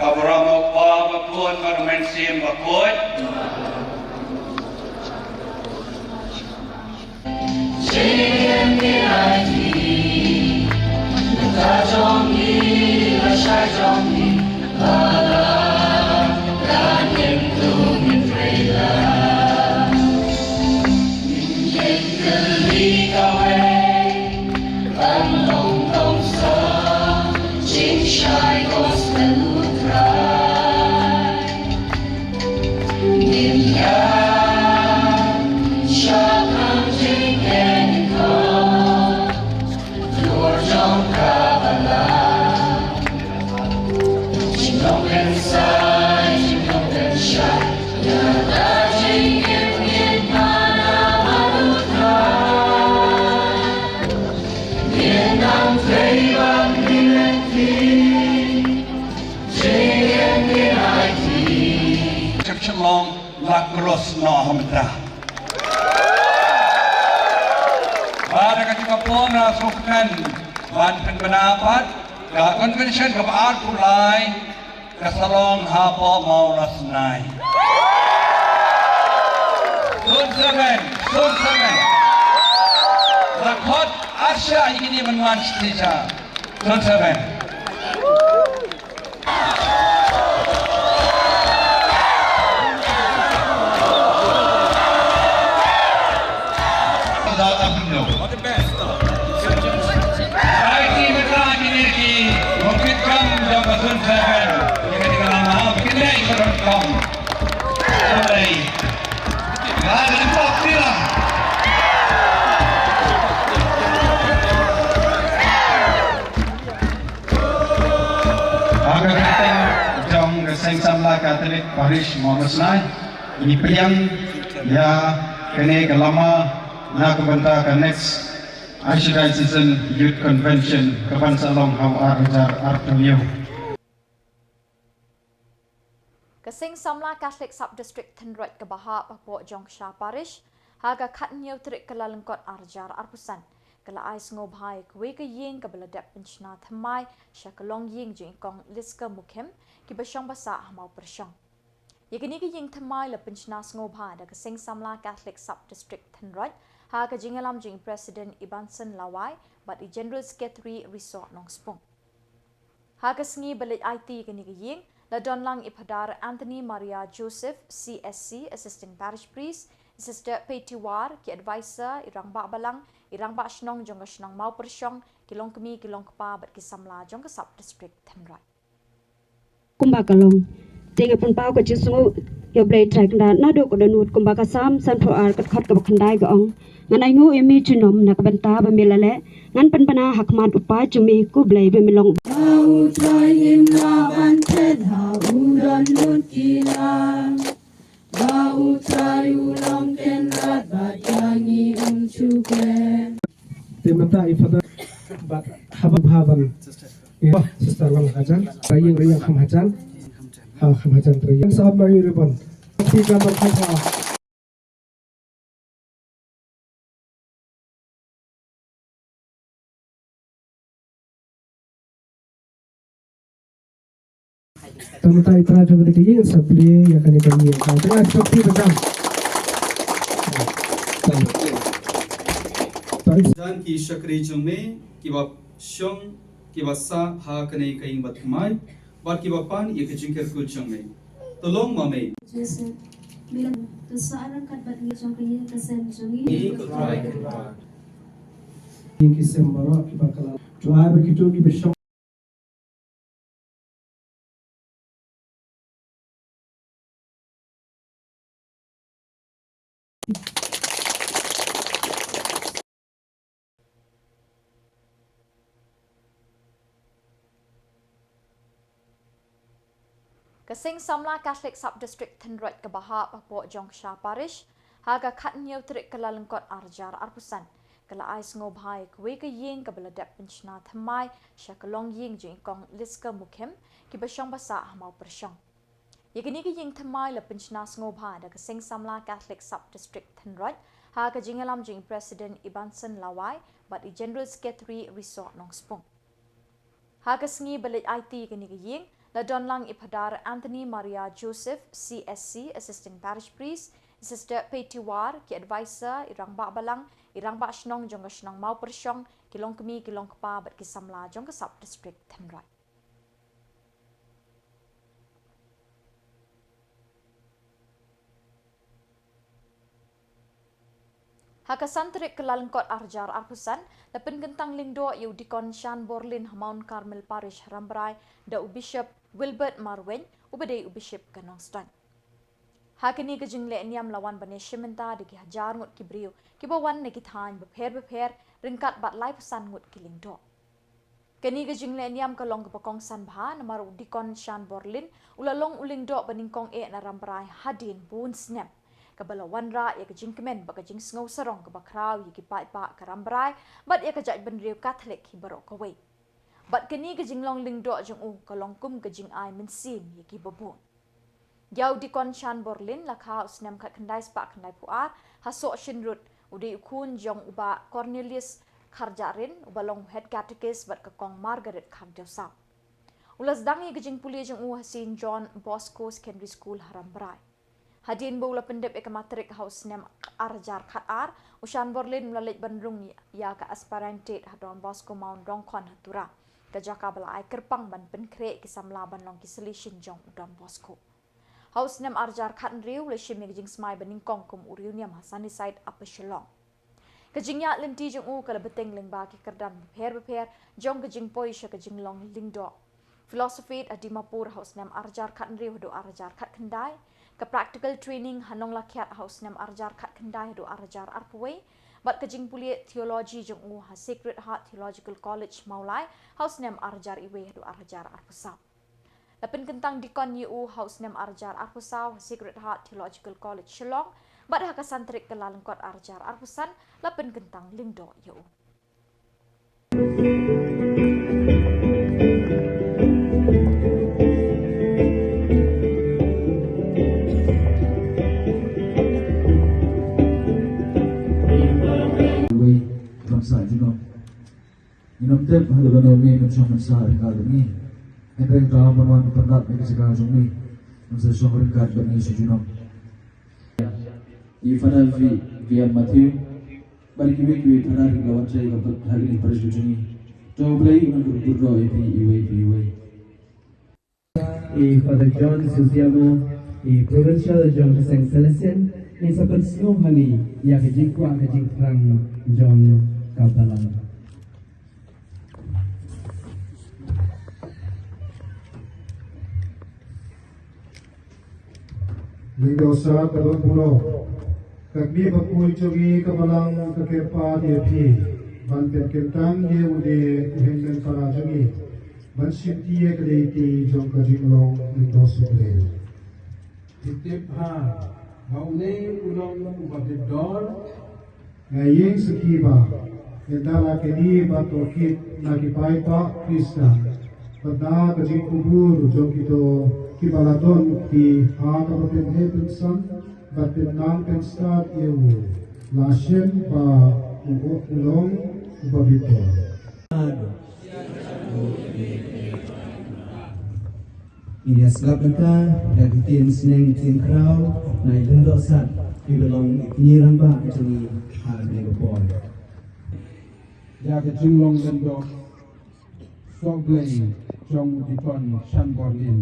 Ka burom u Kpa bad u Khun bad u Mynsiem Bakhuid. Chipshlong la cross noh ha mynta. Bad da ka jingkyrpad na sngewkmen ban pynbna pat ka convention kaba arphew lai ka sa long hapoh Mawlasnai. Soon seven, soon seven. La khot asha ikini man man stisha. Soon seven. Ha ka kyrteng jong ka Seng Samla Catholic Parish Mawlasnai, ngi pdiang ïa kane ka lama na ka bynta ka next Archdiocese Youth Convention kaban sa long ha u ar hajar arphew hynñiew. Ka Seng Samla Catholic Sub District Thynroit kaba hap hapoh Jongksha Parish ha ka khathynñiew tarik Kyllalyngkot arhajar arphew san ka la ai sngewbha ïa kawei ka ïing kaba la dep pynshna thymmai sha ka longïing jong i Kong Liska Mukhim kiba shong ba sah ha Mawpyrshong. Ïa kane ka ïing thymmai la pynshna sngewbha da ka Seng Samla Catholic Sub District Thynroit ha ka jingïalam jong i President Ibanson Lawai bad i General Secretary Risoh Nongspung. Ha ka sngi ba leit aiti ïa kane ka ïing la don lang i Phadar Anthony Maria Joseph, C S C, Assistant Parish Priest, i Sister Petty War, ki advisor, i Rangbah Balang, i Rangbah Shnong jong ka shnong Mawpyrshong, ki longkmie, ki longkpa bad ki samla jong ka Sub District Thynroit. Kumba ka long. Te nga pynpaw ka jingsngew ïa U Blei Trai Kynrad naduh ka dohnud, kumba ka Salm sanphew ar, ka dkhot kaba khyndai ka ong: Ngan ainguh ïa me junom na ka bynta ba me la leh, ngan pynbna ha khmat u Kpa jong me, ko Blei ba me long. Ba U Trai un ïa ban phet ha u dohnud ki la. Ba U Trai u long Kynrad bad ïa ngi un shu kren. Te mynta i Father bad haba bha ban. Ïa, Sister Lang Hajan, Raying Raying Kham Hajan. Ha, Kham Hajan Raying. Sahab Raying Ribon. Ti ka ba kha. Tang ta itra jong kane ka ïing sa plie ïa kane ka ïing. Tang ta itra jong kane ka ïing. Tang. Tang. Jan ki shakri jong me kiba shong kiba sah ha kane ka ïing bad thymmai bad kiba pan ïa ka jingkyrkhu jong me. To long ma me. Joseph, me la to sah ryngkat bad ngi jong ka ïing ka sem jong ngi. Ngi ko Trai. Ïing ki sem baroh kiba ka la. Trai ba kito kiba shong. Ka Seng Samla Catholic Sub District Thynroit kaba hap hapoh jong ka Sha Parish, ha ka khathynñiew tarik Kyllalyngkot arhajar arphew san, ka la ai sngewbha ïa kawei ka ïing kaba la dep pynshna thymmai sha ka longïing jong i Kong Liska Mukhim, kiba shong ba sah ha Mawpyrshong. Ïa kane ka ïing thymmai la pynshna sngewbha da ka Seng Samla Catholic Sub District Thynroit, ha ka jingïalam jong i President Ibanson Lawai bad i General Secretary Risoh Nongspung. Ha ka sngi ba leit aiti ïa kane ka ïing, la don lang i Phadar Anthony Maria Joseph, C S C, Assistant Parish Priest, i Sister Petty War, ki advisor, i Rangbah Balang, i Rangbah Shnong jong ka shnong Mawpyrshong, ki longkmie, ki longkpa bad ki samla jong ka Sub District Thynroit. Ha ka san tarik Kyllalyngkot arhajar arphew san, la pynkyntang lyngdoh ïa u Deacon Shan Borlin ha Mount Carmel Parish ha Rambrai da u Bishop Wilbert Marwein, uba dei u Bishop ka Nongstoiñ. Ha kane ka jingleh niam la wan ban ïashim bynta da ki hajar ngut ki briew kiba wan na ki thaiñ bapher bapher, ryngkat bad laiphew san ngut ki lyngdoh. Kane ka jingleh niam ka long kaba kongsan bha namar u Deacon Shan Borlin u la long u lyngdoh ba nyngkong eh na Rambrai hadien bun snem, kaba la wanrah ïa ka jingkmen bad ka jingsngew sarong kaba khraw ïa ki paidbah ka Rambrai bad ïa ka jaitbynriew Katholik hi baroh kawei. Bad kane ka jinglong lyngdoh jong u ka long kum ka jingai mynsiem ïa kiba bun. Ïa u Deacon Shan Borlin la kha ha u snem khatkhyndai spah khyndaiphew ar ha Sohshynrut, u dei u khun jong u Bah Cornelius Kharjahrin, uba long u Head Catechist, bad ka Kong Margaret Khardiawsaw. U la sdang ïa ka jingpule jong u ha Saint John Bosco Secondary School ha Rambrai. Hadien ba u la pyndep ïa ka matrik ha u snem arhajar khatar, u Shan Borlin u la leit ban rung ïa ka aspirantate ha Don Bosco Mount Rongkhon ha Tura, ka jaka ba la ai kyrpang ban pynkhreh ïa ki samla ban long ki Salesian jong u Don Bosco. Ha u snem arhajar khathynriew u la shim ïa ka jingsmai ba nyngkong kum u riewniam ha Sunnyside, Upper Shillong. Ka jingïaid lynti jong u ka la bteng lyngba ki kyrdan bapher bapher jong ka jingpoi sha ka jinglong lyngdoh. Philosophy at Dimapur ha u snem arhajar khathynriew haduh arhajar khatkhyndai, ka practical training ha Nonglakhiat ha u snem arhajar khatkhyndai haduh arhajar arphew wei, bad ka jingpule theology jong u ha Sacred Heart Theological College Mawlai ha u snem arhajar iwei haduh arhajar arphew saw. La pynkyntang deacon ïa u ha u snem arhajar arphew saw ha Sacred Heart Theological College Shillong, bad ha ka san tarik Kyllalyngkot arhajar arphew san la pynkyntang lyngdoh ïa u. Wei, bangsa junom. Ngim tip ha kaba ngi ngim shong mynta ryngkat bad ngi. Hynrei ka ban wan pyndap ïa ka jaka jong ngi. Ngim sa shong ryngkat bad ngi sha junom. I Father V, V M Matthew. Bad kiwei kiwei Father kiba wan shai ka pat ha kane ka parish ka jong ngi. To U Blei un kyrkhu ïa phi iwei pa iwei. I Father John Susiamo, i Provincial jong ka Seng Salesian, in sa pynsngew hangne ïa ka jingkwah ka jingthrang jong ka balang. Lyngdoh sah ka don burom. Ka kmie bakhuid jong ngi ka balang ka kyrpad ïa phi ban pynkyntang ïa une u hynmen para jong ngi ban shim ïa ka lynti jong ka jinglong lyngdoh sha U Blei. Ngi tip bha ba une u long uba bit dor. Nga ïeng sakhi ba ynda la kylli bad tohkit na ki paidbah Khristan bad na ka jingkubur jong kito kiba la don ki ha kaba pynheh pynsan bad pynnang pynstad ïa u, la shem ba u long uba bitor. Ngin ïa sngap nangta ïa ki ktien sneng ktien khraw na i Lyngdoh Sat, iba long i kñi rangbah ka jong ngi ha kane ka por. Ïa ka jinglong Lyngdoh Sohblei jong u Deacon Shanborlin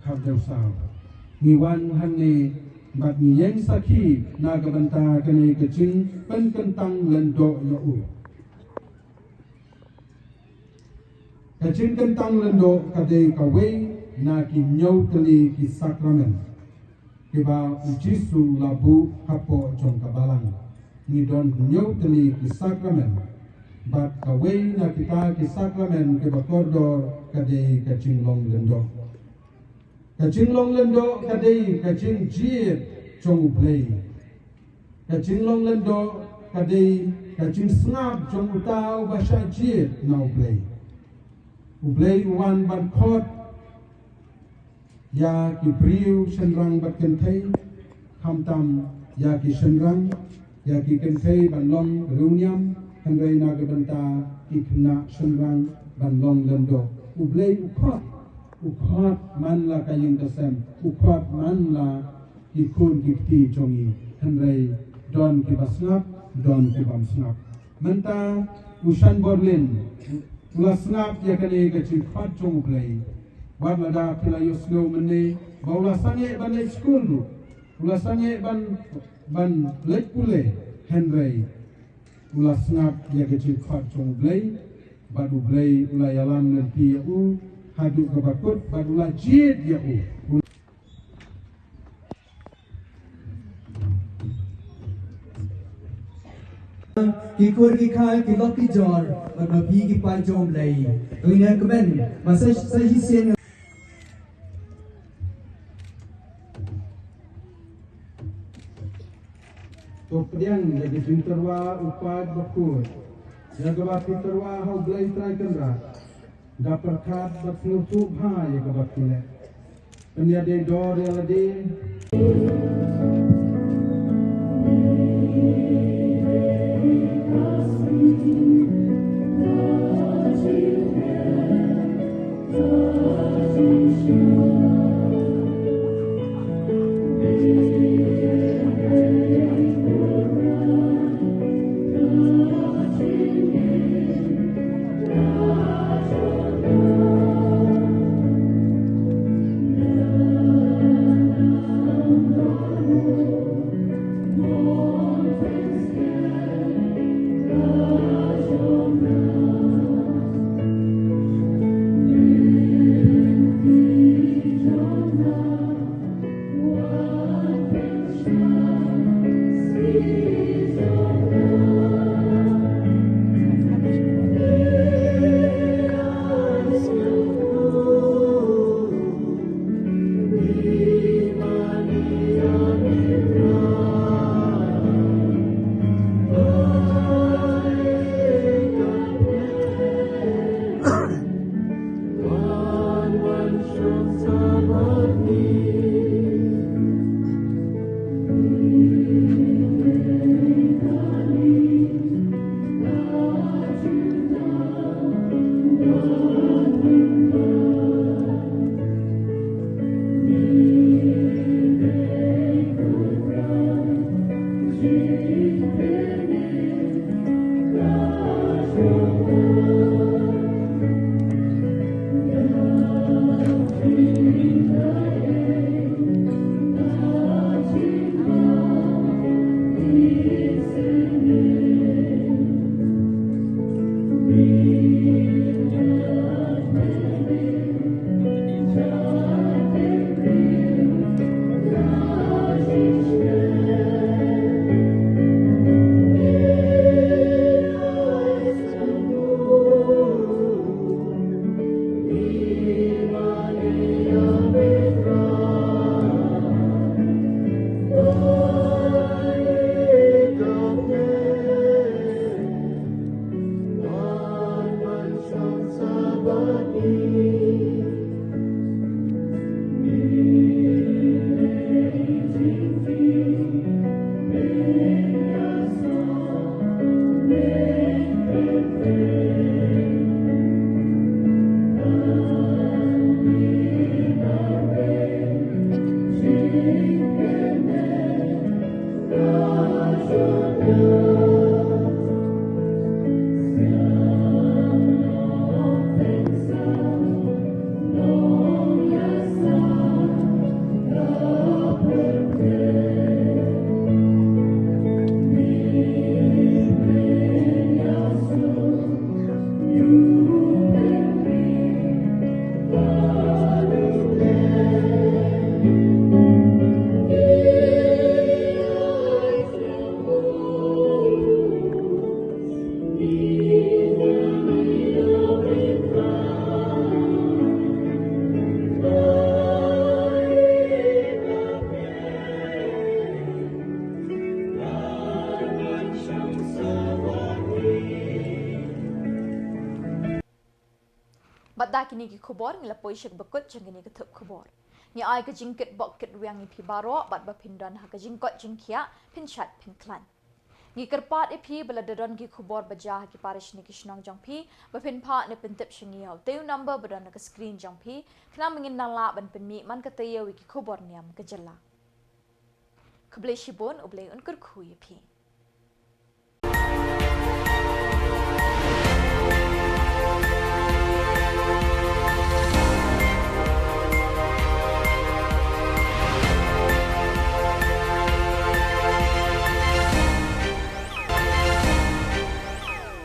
Kharjawsaw. Ngi wan hangne bad ngi ïeng sakhi na ka bynta kane ka jingpynkyntang lyngdoh ïa u. Ka jingkyntang lyngdoh ka dei kawei na ki hynñiew tylli ki sakramen kiba u Jisu u la buh hapoh jong ka balang. Ngi don hynñiew tylli ki sakramen, bad kawei na kita ki sakramen kiba kordor ka dei ka jinglong lyngdoh. Ka jinglong lyngdoh ka dei ka jingjied jong U Blei. Ka jinglong lyngdoh ka dei ka jingsngap jong uta uba shah jied na U Blei. U Blei u wan ban khot ïa ki briew shynrang bad kynthei, khamtam ïa ki shynrang, ïa ki kynthei ban long riewniam, hynrei na ka bynta ki khynnah shynrang ban long lyngdoh. U Blei u khot, u khot man la ka ïing ka sem, u khot man la ki khun ki kti jong ngi, hynrei don kiba sngap, don kibym sngap. Mynta u Shanborlin u la sngap ïa kane ka jingkhot jong U Blei. Wat lada phi la ïohsngew mynne ba u la sangeh ban leit skul ruh, u la sangeh ban, ban leit pule, hynrei u la sngap ïa ka jingkhot jong U Blei, bad U Blei u la ïalam lynti ïa u haduh kaba kut, bad u la jied ïa u. Ki khun ki kha ki lok ki jor bad ma phi ki paid jong U Blei. Ngin ïa kmen ba sa, sa shisien. To pdiang ïa ki jingtyrwa u paid bakhuid, ïa kaba phi tyrwa ha U Blei Trai Kynrad. Da pyrkhat bad sngewthuh bha ïa kaba phi leh. Pynïadei dor ïa lade. Kine ki khubor ngi la poi sha kaba kut jong kine ki thup khubor. Ngi ai ka jingkitbok kitwiang ïa phi baroh bad ba phin don ha ka jingkoit jingkhiah, phin shait phin khlaiñ. Ngi kyrpad ïa phi ba lada don ki khubor ba jia ha ki parish ne ki shnong jong phi, ba phin phah ne pyntip sha ngi ha utei u number ba don ha ka screen jong phi, khnang ba ngin nang lah ban pynmih man ka taïew ïa ki khubor niam ka jylla. Khublei shibun, U Blei un kyrkhu ïa phi.